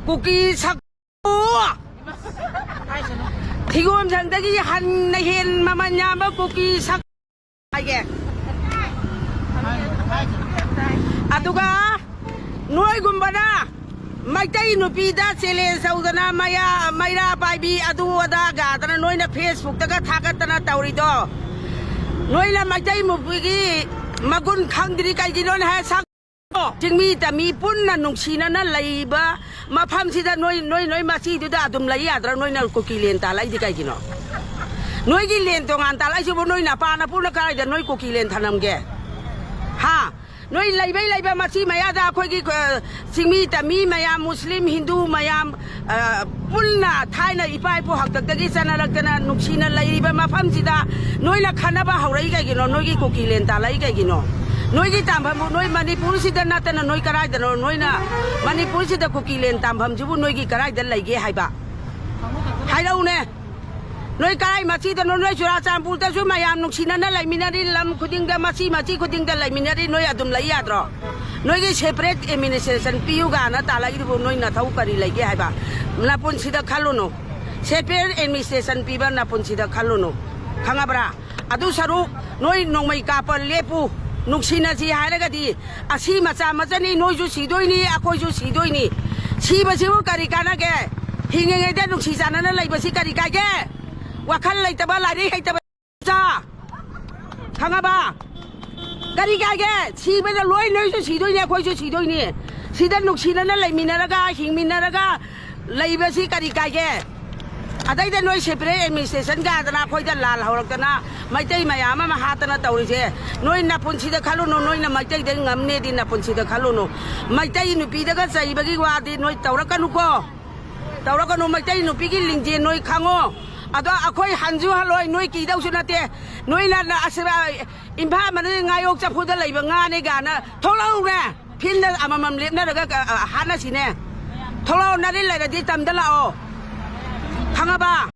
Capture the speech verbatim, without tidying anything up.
ꯀꯨꯀꯤ ꯁꯛ ꯊꯤꯒꯣꯝ ꯁꯪꯗꯒꯤ ꯍꯟꯅ ꯍꯦꯟ ꯃꯃꯜ ꯌꯥꯝꯕ ꯀꯨꯀꯤ ꯁꯛ ꯍꯥꯏꯒꯦ꯫ ꯑꯗꯨꯒ ꯅꯣꯏꯒꯨꯝꯕꯅ ꯃꯩꯇꯩ ꯅꯨꯄꯤꯗ challenge ꯇꯧꯗꯅ ꯃꯌꯥ-, ꯃꯩꯔꯥ ꯄꯥꯏꯕꯤ ꯑꯗꯨ ꯑꯗꯥ ꯒꯥꯗꯅ ꯅꯣꯏꯅ Facebook ꯇꯒ ꯊꯥꯒꯠꯇꯅ ꯇꯧꯔꯤꯗꯣ, ꯅꯣꯏꯅ ꯃꯩꯇꯩ ꯅꯨꯄꯤꯒꯤ ꯃꯒꯨꯟ ꯈꯪꯗ꯭ꯔꯤ ꯀꯩꯒꯤꯅꯣꯅ ꯍꯥꯏ ꯁꯛ ꯆꯤꯡꯃꯤ ꯇꯝꯃꯤ ꯄꯨꯟꯅ ꯅꯨꯡꯁꯤꯅꯅ ꯂꯩꯕ ꯃꯐꯝꯁꯤꯗ ꯅꯣꯏ, ꯅꯣꯏ, ꯅꯣꯏ ꯃꯆꯤꯗꯨꯗ ꯑꯗꯨꯝ ꯂꯩ ꯌꯥꯗ꯭ꯔꯥ? ꯅꯣꯏꯅ ꯀꯨꯀꯤ ꯂꯦꯟ ꯇꯥꯜꯂꯛꯏꯗꯤ ꯀꯩꯒꯤꯅꯣ? ꯅꯣꯏꯒꯤ ꯂꯦꯟ ꯇꯣꯉꯥꯟ ꯇꯥꯜꯂꯛꯏꯁꯤꯕꯨ ꯅꯣꯏ ꯅꯄꯥ ꯅꯄꯨꯅ ꯀꯗꯥꯏꯗ ꯅꯣꯏ ꯀꯨꯀꯤ ꯂꯦꯟ ꯊꯅꯝꯒꯦ? ꯍꯥ? ꯅꯣꯏ ꯂꯩꯕꯩ ꯂꯩꯕ ꯃꯆꯤ ꯃꯌꯥꯗ ꯑꯩꯈꯣꯏꯒꯤ, ꯑ, ꯆꯤꯡꯃꯤ ꯇꯝꯃꯤ ꯃꯌꯥꯝ, ꯃꯨꯁꯂꯤꯝ, ꯍꯤꯟꯗꯨ ꯃꯌꯥꯝ, ꯑ, ꯄꯨꯟꯅ ꯊꯥꯏꯅ ꯏꯄꯥ ꯏꯄꯨ ꯍꯥꯛꯇꯛꯇꯒꯤ ꯆꯠꯅꯔꯛꯇꯅ ꯅꯨꯡꯁꯤꯅ ꯂꯩꯔꯤꯕ ꯃꯐꯝꯁꯤꯗ ꯅꯣꯏꯅ ꯈꯟꯅꯕ ꯍꯧꯔꯛꯏ ꯀꯩꯒꯤꯅꯣ? ꯅꯣꯏꯒꯤ ꯀꯨꯀꯤ ꯂꯦꯟ ꯇꯥꯜꯂꯛꯏ ꯀꯩꯒꯤꯅꯣ? ꯅꯣꯏꯒꯤ ꯇꯥꯟꯐꯝꯕꯨ ꯅꯣꯏ ꯃꯅꯤꯄꯨꯔꯁꯤꯗ ꯅꯠꯇꯅ ꯅꯣꯏ ꯀꯗꯥꯏꯗꯅꯣ? ꯅꯣꯏꯅ ꯃꯅꯤꯄꯨꯔꯁꯤꯗ ꯀꯨꯀꯤ ꯂꯦꯟ ꯇꯥꯟꯐꯝꯁꯤꯕꯨ ꯅꯣꯏꯒꯤ ꯀꯗꯥꯏꯗ ꯂꯩꯒꯦ ꯍꯥꯏꯕ? ꯍꯥꯏꯔꯛꯎꯅꯦ꯫ ꯅꯣꯏ ꯀꯗꯥꯏ ꯃꯆꯤꯗꯅꯣ? ꯅꯣꯏ ꯆꯨꯔꯥꯆꯥꯟꯄꯨꯔꯗꯁꯨ ꯃꯌꯥꯝ ꯅꯨꯡꯁꯤꯅꯅ ꯂꯩꯃꯤꯟꯅꯔꯤ, ꯂꯝ ꯈꯨꯗꯤꯡꯗ, ꯃꯆꯤ ꯃꯆꯤ ꯈꯨꯗꯤꯡꯗ ꯂꯩꯃꯤꯟꯅꯔꯤ, ꯅꯣꯏ ꯑꯗꯨꯝ ꯂꯩ ꯌꯥꯗ꯭ꯔꯣ? ꯅꯣꯏꯒꯤ separate administration ꯄꯤꯌꯨ ꯀꯥꯏꯅ ꯇꯥꯜꯂꯛꯏꯗꯨꯕꯨ ꯅꯣꯏ ꯅꯊꯧ ꯀꯔꯤ ꯂꯩꯒꯦ ꯍꯥꯏꯕ? ꯅꯄꯨꯟꯁꯤꯗ ꯈꯜꯂꯨꯅꯨ꯫ Separate administration ꯄꯤꯕ ꯅꯄꯨꯟꯁꯤꯗ ꯈꯜꯂꯨꯅꯨ꯫ ꯈꯪꯉꯕ꯭ꯔꯥ? ꯑꯗꯨ ꯁꯔꯨꯛ ꯅꯣꯏ ꯅꯣꯡꯃꯩ ꯀꯥꯞꯄ ꯂꯦꯞꯄꯨ꯫ ꯅꯨꯡꯁꯤꯅꯁꯤ ꯍꯥꯏꯔꯒꯗꯤ ꯑꯁꯤ ꯃꯆꯥ ꯃꯆꯥꯅꯤ, ꯅꯣꯏꯁꯨ ꯁꯤꯗꯣꯏꯅꯤ, ꯑꯩꯈꯣꯏꯁꯨ ꯁꯤꯗꯣꯏꯅꯤ꯫ ꯁꯤꯕꯁꯤꯕꯨ ꯀꯔꯤ ꯀꯥꯟꯅꯒꯦ? ꯍꯤꯡꯉꯤꯉꯩꯗ ꯅꯨꯡꯁꯤ ꯆꯥꯟꯅꯅ ꯂꯩꯕꯁꯤ ꯀꯔꯤ ꯀꯥꯏꯒꯦ? ꯋꯥꯈꯜ ꯂꯩꯇꯕ, ꯂꯥꯏꯔꯤꯛ ꯍꯩꯇꯕ ꯃꯆꯥ꯫ ꯈꯪꯉꯕ? ꯀꯔꯤ ꯀꯥꯏꯒꯦ? ꯁꯤꯕꯗ ꯂꯣꯏ ꯅꯣꯏꯁꯨ ꯁꯤꯗꯣꯏꯅꯤ, ꯑꯩꯈꯣꯏꯁꯨ ꯁꯤꯗꯣꯏꯅꯤ꯫ ꯁꯤꯗ ꯅꯨꯡꯁꯤꯅꯅ ꯂꯩꯃꯤꯟꯅꯔꯒ, ꯍꯤꯡꯃꯤꯟꯅꯔꯒ ꯂꯩꯕꯁꯤ ꯀꯔꯤ ꯀꯥꯏꯒꯦ? ꯑꯗꯩꯗ ꯅꯣꯏ separate administration ꯀꯥꯗꯅ ꯑꯩꯈꯣꯏꯗ ꯂꯥꯜ ꯍꯧꯔꯛꯇꯅ ꯃꯩꯇꯩ ꯃꯌꯥꯝ ꯑꯃ ꯍꯥꯠꯇꯅ ꯇꯧꯔꯤꯁꯦ, ꯅꯣꯏ ꯅꯄꯨꯟꯁꯤꯗ ꯈꯜꯂꯨꯅꯨ, ꯅꯣꯏꯅ ꯃꯩꯇꯩꯗ ꯉꯝꯅꯦꯗꯤ ꯅꯄꯨꯟꯁꯤꯗ ꯈꯜꯂꯨꯅꯨ꯫ ꯃꯩꯇꯩ ꯅꯨꯄꯤꯗꯒ ꯆꯩꯕꯒꯤ ꯋꯥꯗꯤ ꯅꯣꯏ ꯇꯧꯔꯛꯀꯅꯨꯀꯣ꯫ ꯇꯧꯔꯛꯀꯅꯨ, ꯃꯩꯇꯩ ꯅꯨꯄꯤꯒꯤ ꯂꯤꯡꯖꯦꯜ ꯅꯣꯏ ꯈꯪꯉꯣ꯫ ꯑꯗꯣ ꯑꯩꯈꯣꯏ ꯍꯟꯁꯨ ꯍꯜꯂꯣꯏ, ꯅꯣꯏ ꯀꯤꯗꯧꯁꯨ ꯅꯠꯇꯦ꯫ ꯅꯣꯏꯅ ꯅ-, ꯑꯁ, ꯏꯝꯐꯥꯜ ꯃꯅꯨꯡꯒꯤ ꯉꯥꯌꯣꯛ ꯆꯐꯨꯗ ꯂꯩꯕ ꯉꯥꯅꯦ ꯀꯥꯏꯅ ꯊꯣꯛꯂꯛꯎꯅꯦ꯫ Field ꯗ ꯑꯃꯃꯝ ꯂꯦꯞꯅꯔꯒ, ꯑ, ꯑ, ꯍꯥꯠꯅꯁꯤꯅꯦ꯫ ꯊꯣꯛꯂꯛꯑꯣ, ꯅꯔꯤꯜ ꯂꯩꯔꯗꯤ ꯇꯝꯗ ꯂꯥꯛꯑꯣ꯫ ꯈꯪꯉꯕ?